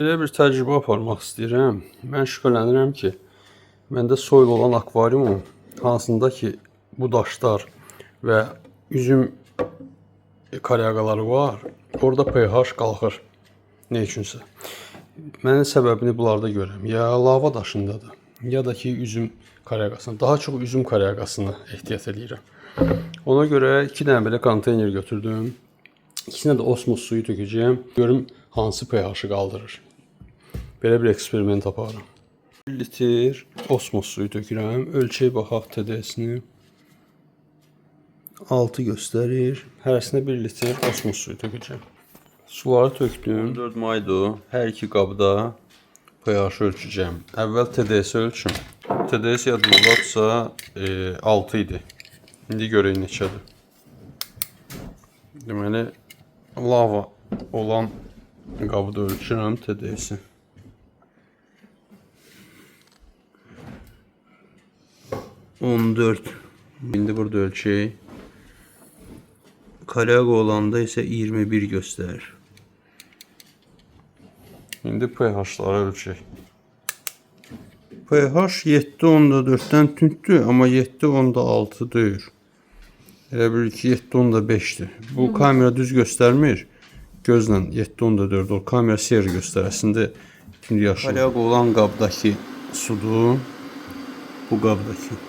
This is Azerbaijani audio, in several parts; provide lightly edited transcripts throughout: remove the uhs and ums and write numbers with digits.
Belə bir təcrübə aparmaq istəyirəm. Mən şübhələnirəm ki, məndə soyul olan akvariumum, hansında ki bu daşlar və üzüm karyaqaları var, orada pH qalxır. Nə üçünsə. Mənim səbəbini bunlarda görürəm. Ya lava daşındadır, ya da ki üzüm karyaqasında. Daha çox üzüm karyaqasını ehtiyat eləyirəm. Ona görə 2 dənə belə konteyner götürdüm. İkisinə də osmos suyu tökəcəyəm. Görüm hansı pH-ı qaldırır. Belə bir eksperiment aparıram. 1 litr osmos suyu tökürəm. Ölçək baxaq TDS-ni. 6 göstərir. Hərəsinə 1 litr osmos suyu tökəcəyəm. Suları tökdüm. 4 maydır. Hər iki qabda pH ölçəcəyəm. Əvvəl TDS ölçüm. TDS yadımdadsa 6 idi. İndi görək neçədir. Deməli, lava olan qabı da ölçürəm TDS-i. ...14. İndi burada ölçək. Karyaqa olanda isə 21 göstərir. İndi pH-ları ölçək. pH 7.4-dən tündür, amma 7.6 deyil. Elə bil ki 7.5-dir. Bu kamera düz göstərmir. Gözlə 7.4 olur. Kamera ser göstərir. Əslində tünd yaşıl. Karyaqa olan qabdakı sudur. Bu qabdakı.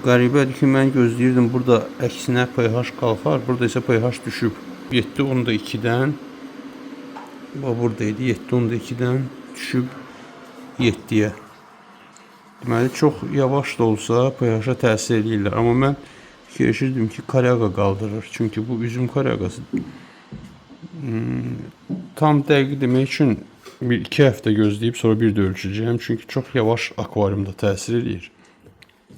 Qəribədir ki, mən gözləyirdim burada əksinə pH qalxar, burada isə pH düşüb. 7.2-dən bu burada idi. 7.2-dən düşüb 7-yə. Deməli, çox yavaş da olsa pH-a təsir eləyirlər. Amma mən fikirləşirdim ki, karyaqa qaldırır. Çünki bu üzüm karyaqası tam dəqiq demək üçün 1-2 həftə gözləyib sonra bir də ölçəcəyəm. Çünki çox yavaş akvariumda təsir eləyir.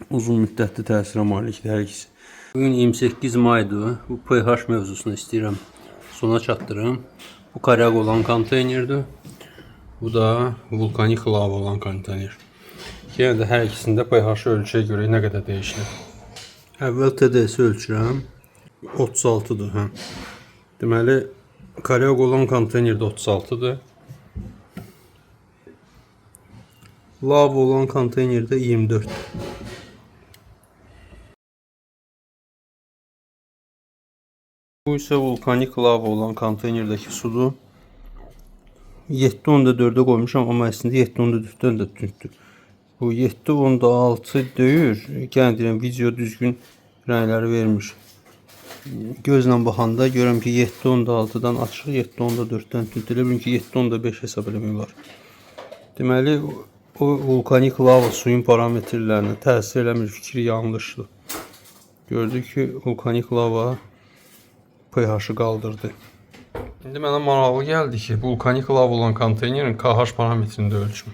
Uzun müddətli təsirə malikdir hər ikisi. Bugün 28 maydır. Bu pH mövzusunu istəyirəm sona çatdırım. Bu karyaqa olan konteynerdir. Bu da vulkanik lava olan konteyner. Yenə də hər ikisində pH-ı ölçəyə görə nə qədər dəyişir. Əvvəl TDS ölçürəm. 36-dır, hə. Deməli, karyaqa olan konteynerdə 36-dır. Lava olan konteynerdə 24. Bu isə vulkanik lava olan konteynerdəki sudur. 7.4-ə qoymuşam, amma əslində 7.4-dən də tündür. Bu 7.6 deyir. Yenə deyirəm, video düzgün rəngləri vermir. Gözlə baxanda görürəm ki, 7.6-dan açıq, 7.4-dən tünd. Elə bilim ki, 7.5 hesab eləmək olar. Deməli, o vulkanik lava suyun parametrlərinə təsir eləmir, fikri yanlışdır. Gördük ki, vulkanik lava pH-ı qaldırdı. İndi mənə maraqlı gəldi ki, vulkanik lava olan konteynerin KH parametrini də ölçüm.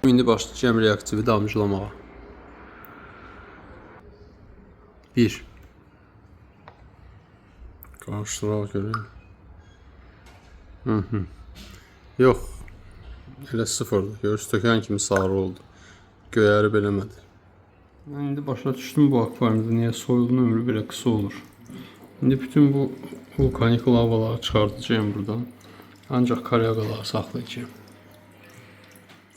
İndi başlayacağım reaktivi damcılamağa. 1. Qarışdıraq görək. Hı. Yox. Elə sıfırdır. Görürsüz, tökən kimi sarı oldu. Göyərib eləmədi. Mən indi başa düşdüm bu akvariumda niyə soyulun ömrü belə qısa olur. İndi bütün bu vulkanik lavaları çıxardacağım buradan. Ancaq karyaqaları saxlayacağım.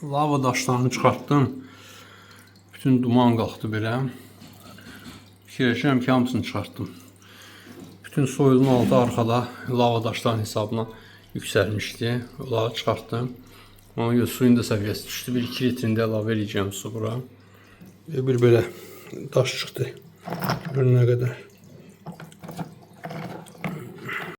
Lava daşlarını çıxartdım. Bütün duman qalxdı belə. Fikirləşirəm ki, hamısını çıxartdım. Bütün soyulun altı arxada lava daşların hesabına yüksəlmişdi. Onları çıxartdım. Ona görə suyun da səviyyəsi düşdü. 1-2 litrində əlavə eləyəcəyəm su bura. Və bir belə daş çıxdı. Görün nə qədər.